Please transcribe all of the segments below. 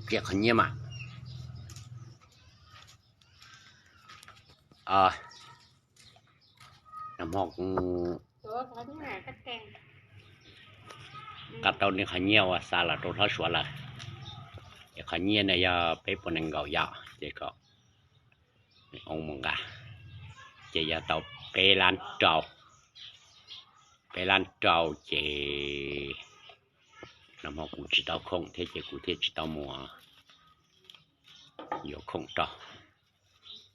Pliag qhov nyiaj mas, nag hmo kuv nqa tau nej qhov nyiaj uas xa los rau hlob Suav lawm. Ces qhov nyiaj no yog peb puas nees nkaum yom, ces kom oo mus nqa, ces yog tau peb lab rau, peb lab rau ces nag hmo kuv tsis tau khoom thiab ces kuv thiaj tsis tau mus yuav khoom rau.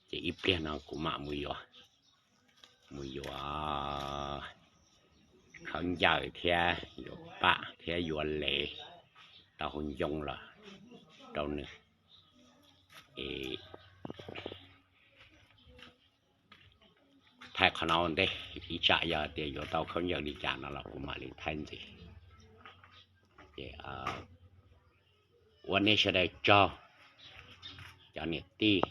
Ces ib pliag no kuv mam mus yuav, mus yuav khaub ncaws thiab yuav pam thiab yuav lev tau hau ncoo los rau nws. Es thaij qhov no ua ntej, ib tsam yog tias yuav tau khaub ncaws li cas no los kuv mam li thaij ntxiv. Ces ua nej sawv daws tsaug, cov niam tij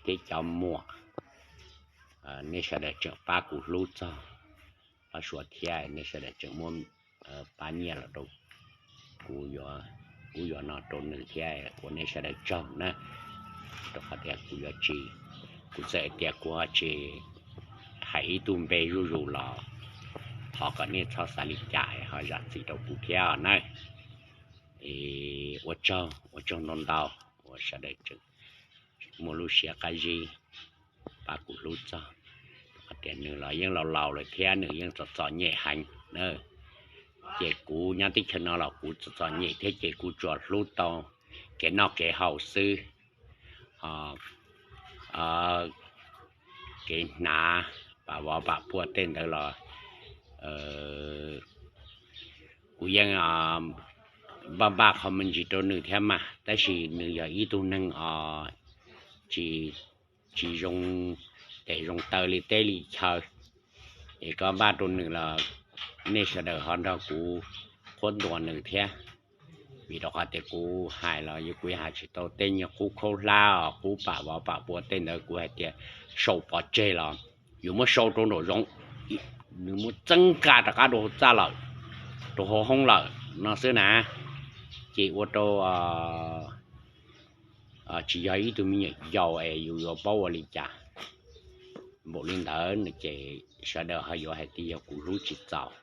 thiab cov muam, nej sawv daws tseem pab kuv hlub txog hlob Suav thiab nej sawv daws tseem muab pab nyiaj los rau kuv yuav ub yuav no rau nws thiab, ua nej sawv daws tsaug na. Rau qhov tias kuv yuav tsis, kuv txawm hais tias kuv ho tsis hais ib tug npe zuj zus los thov kom nej txhob xav li cas ho zam txim rau kuv thiab na. Es ua tsaug, ua tsaug ntau ntau uas sawv daws tseem muaj lub siab qab zib pab kuv hlub txog. Qhov tias nws los yeej laus laus lawm thiab nws yeej txom txom nyem heev na. Ces kuv nyob teb chaws no los kuv txom txom nyem thiab ces kuv tsuas hlub tau kev noj kev haus xwb. Kev hnav pam vov pam pua tej ntawd los kuv yeej npaj npaj qhov me ntsis rau nws thiab mas, tab sis nws yog ib tug neeg os tsis, tsis zoo tes zoo taw li teb li chaw. Es koj npaj rau nws los nej sawv daws ho nrog kuv qhuab ntuas nws thiab. Vim rau qhov tias kuv hais los yog kuv hais tsis tau tej nyuag qub khaub hlab os, qub pam vov pam pua tej ntawd, kuv hais tias sau pov tseg los yuav muab sau rau nraum zoov, nws muab txeeb nqa rov qab rau hauv txaj lawm, rau hauv hoob lawm no xwb na. Ces ua rau tsis yog ib tug me nyuam yaus es yus yuav paub ua li cas. Npaum li ntawd no ces sawv daws ho yuav hais tias yog kuv hlub tsis txaus.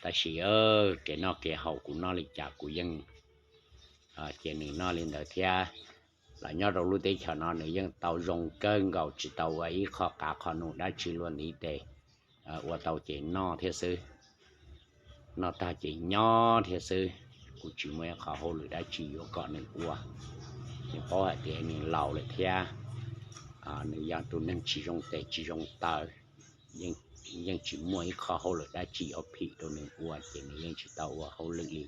Tab sis kev noj kev haus kuv noj li cas kuv yeej cia nws noj li ntawd thiab. Los nyob rau lub teb chaws no nws yeej tau zoo kawg nkaus, tsis tau ua ib qho qav qho num dab tsi luaj ntiv tes, ua tau ces noj thiab xwb, noj tag ces nyob thiab xwb. Kuv tsis muaj ib qho hauj lwm dab tsi yuav kom nws ua. Nws paub hais tias nws laus lawm thiab, nws yog tus neeg tsis zoo tes tsis zoo taw, yeej tsis muaj ib qho hauj lwm dab tsi yuav phim rau nws ua ces nws yeej tsis tau ua hauj lwm li.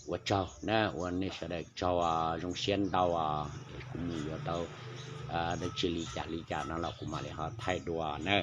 Ua tsaug na, ua nej sawv daws tsaug, zoo siab ntau. Kuv mus yuav tau dab tsi li cas li cas no los kuv mam li ho thaij dua na.